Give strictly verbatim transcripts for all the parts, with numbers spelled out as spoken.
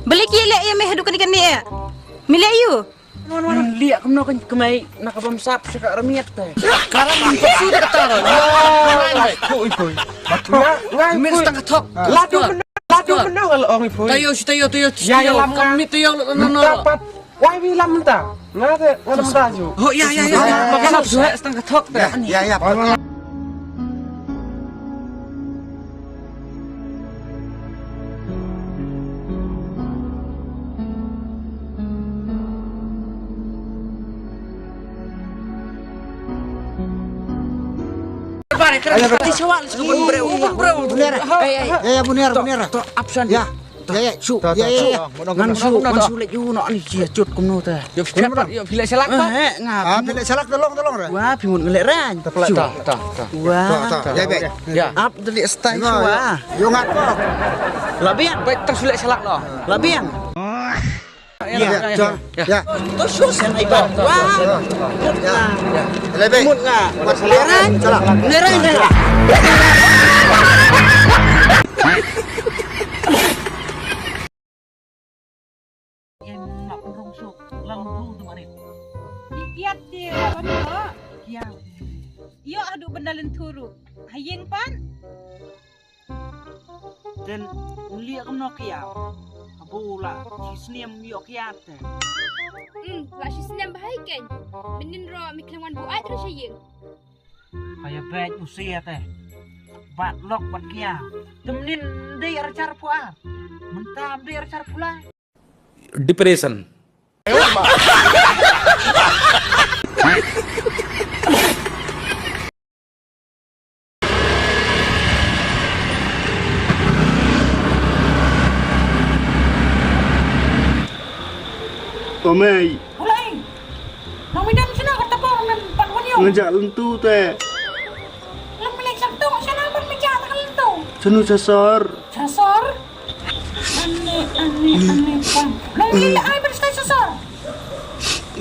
Balei ki leh ïa me haduh kane kane eh? Me leh ïa u. Ngan leh kumno kan kmai na ka bam sap sha ka ramiat te. Karam ka su ka taro. Oi, oi. Ngan min stang ka thok. Ladu meno, ladu meno ngal ong ipoi. Tayo si tayo tayo. Ya ya lam kam mit tayo no no. Wai wi lam ta. Nga te nga lam ta ju. Ho ya ya ya. Makan su stang ka thok te. Ya ya. Buner. Ya, ya, buner, buner. Ya, ya, shu. Ya, ya, ya. Ngan shu, ngan shu leh ïa u noh ni jia jot kumno te. Ïa phi leh shalak. Eh, nga. Ah, phi leh shalak, tolong, tolong re. Wah, phi mut ngelek rang. Ta pala ta ta ta. Wah. Ta ta. Ya be. Ya. Ap dali stai shuwa. Yo ngat ko. La biang. Baik tang shu leh shalak noh. La biang. Ya. Ya. Ya. To shu sen ai ba. Wah. Ya. Mut nga. Mut nga. Ngerang. Ngerang. Em, nga pynrung suk lang bru tu marit. Di kiat dia, apa ni, Kak? Kiat. Ïoh haduh benda lynthuru. Ha ïing pat? Ten, liak kumno kiat? Abu la, shi snem ïoh kiat te. Hmm, la shi snem bahai ken. Mynnin ro mi khlem wan buaid ro sha ïing. Kaya bek usia te. Bat lok bat kia. Temnin dei archar pua. Mentam dei archar pula. Depression. Omei. Ulai. Nang midam sina kata por men pan waniu. Ngajak lentu te. Lam melek satu sina pan meja tak lentu. Senu sasar. Sasar. Ane ane ane pan. Nang minta ai berstai sasar.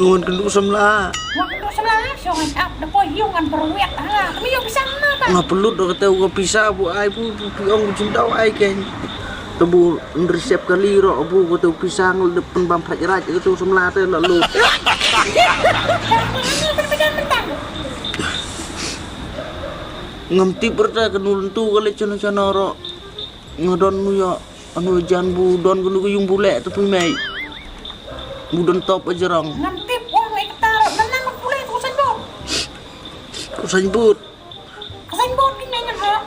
Ngon kendu samla. Ngon kendu samla. Shong ap da poi hiu ngan berwet ha. Kami yo bisa mana pan. Nga pelut do kata u pisa bu ai bu bu piong bu jendau ai ken. Tebu nrisep kali ro bu kata u pisa ngel depen bam praj raj kata u samla te lalu. Ngam tip berta kenu lentu kali chano chano ro. Nga don nu ya anu jan bu don kenu ke yung bu lek tu pun mei. Bu don top aja rong. Ngam tip wah lek tar nana pule tu sandok. Ku sanbut. Ka signboard ki nai ngan hok.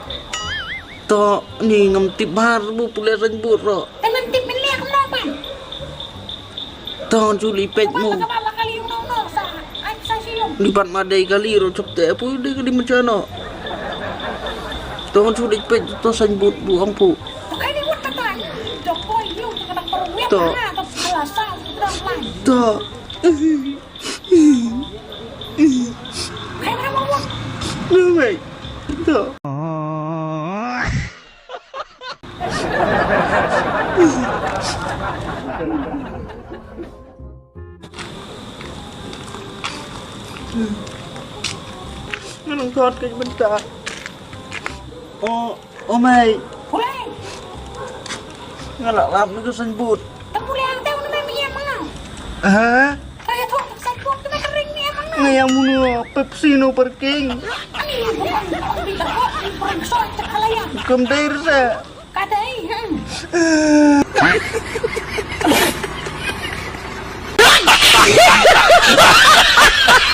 To ni ngam tip bha bu pule signboard ro. Te men tip men leh kumno pan. To ju li pet mu. Ka ba la kali uno uno sa ai sa si yum. Ni pat ma dei kali ro chop te pu dei kali macam no. To ju li pet to signboard bu ong pu. To kai ni wut kata. To poi yum to kata perwet. To. To. Lumei. To. Ngan ong thot ka bynta. Oh. O mei. Pule. Nga la lap na ka signboard. Tang pule ang tau na mei mei manga. Ha? Kaya thok ka signboard na ka ring ni manga. Nga yang munu Pepsi no parking. Ani ni bukan pita ko ni parking so ta kalayan. Kam dai rasa. Kadai. Hmm.